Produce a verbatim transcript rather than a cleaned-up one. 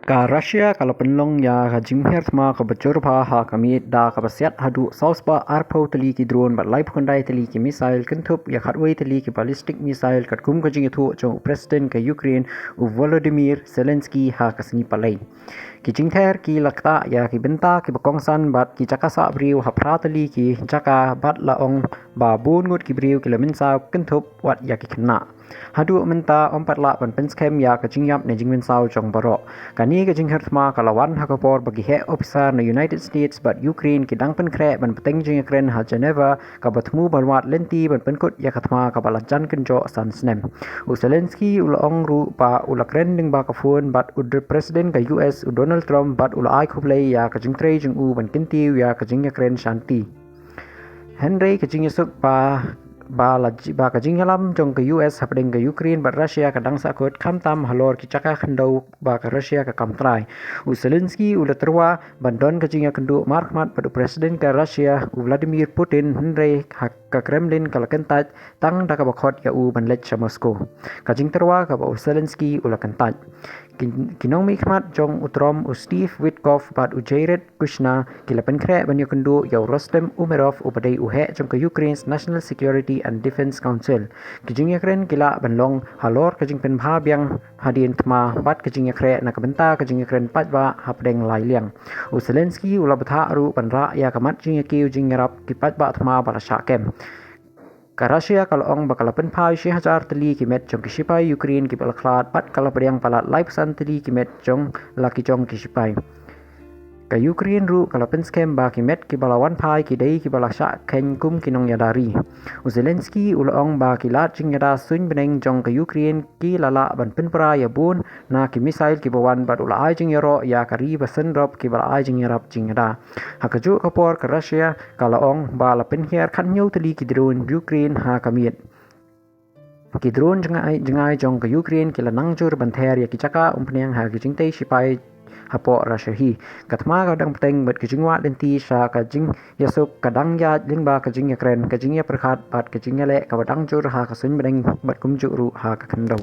Ka Russia ka la pynlong ïa ka jinghiar thma kaba jur bha ha ka miet da kaba siat haduh saw spah arphew tylli ki drone bad laiphew khyndai tylli ki missile, kynthup ïa khatwei tylli ki ballistic missile, katkum ka jingïathuh jong u President ka Ukraine u Volodymyr Zelensky ha ka sngi Palei. Ki jingther ki la ktah ïa ki bynta kiba kongsan bad ki jaka sah briew ha phra tylli ki jaka bad la ong ba bun ngut ki briew ki la mynsaw, kynthup wat ïa ki khynnah. Haduh mynta ym pat lah ban pynskhem ïa ka jingïap ne jingmynsaw jong baroh. Kane ka jinghiar thma ka la wan ha ka por ba ki heh ophisar na United States bad Ukraine ki dang pynkhreh ban bteng jingïakren ha Geneva, kaba thmu ban wad lynti ban pynkut ïa ka thma kaba la jan kynjoh san snem. U Zelensky u la ong ruh ba u la kren lyngba ka phone bad u President ka U S u Donald Trump bad u la ai khublei ïa ka jingtrei jong u ban kyntiew ïa ka jingïakren shanti. Hynrei ka jingïasuk ba ba la ji- ba ka jingïalam jong ka U S hapdeng ka Ukraine bad Russia ka dang sahkut, khamtam halor ki jaka khyndew ba ka Russia ka kam trai. U Zelensky u la tyrwa ban don ka jingïakynduh markhmat bad u President ka Russia u Vladimir Putin, hynrei ha ka Kremlin ka la kyntait tang da kaba khot ïa u ban leit sha Moscow. Ka jingtyrwa kaba u Zelensky u la kyntait. Ki, ki nongmihkhmat jong u Trump, u Steve Witkoff bad u Jared Kushner, ki la pynkhreh ban ïakynduh ïa u Rustem Umerov uba dei u heh jong ka Ukraine's National Security and Defense Council. Ki jingïakren ki lah ban long halor ka jingpynbha biang hadien thma bad ka jingïakhreh na ka bynta ka jingïakren paidbah hapdeng lai liang. U Zelensky u la bthah ruh ban rah ïa ka mat jingïakiew jingïarap ki paidbah thma ba la shah kem. Ka Russia ka la ong ba ka la pynphai shi hajar tylli ki met jong ki shipai Ukraine kiba la khlad bad ka la pdiang palat laiphew san tylli ki met jong la ki jong ki shipai. Ka Ukraine ruh ka la pynskhem ba ki met kiba la wan phai ki dei kiba la shah kheiñ kum ki nongïada ri. U Zelensky u la ong ba ki lad jingïada suiñ bneng jong ka Ukraine ki la lah ban pynpra ïa bun na ki missile kiba wan bad u la ai jingïaroh ïa ka ri ba synrop kiba la ai jingïarap jingïada. Ha kajuh ka por ka Russia ka la ong ba la pynhiar khathynñiew tylli ki drone Ukraine ha ka miet. Ki drone jngai jngai jong ka Ukraine ki la nang jur ban ther ïa ki jaka umphniang ha ki jingtei shipai hapoh Russia hi. Ka thma ka dang bteng bad ki jingwad lynti sha ka jingïasuk ka dang ïaid lyngba ka jingïakren, ka jingïapyrkhat bad ka jingïaleh kaba dang jur ha ka suiñ bneng bad kumjuh ruh ha ka khyndew.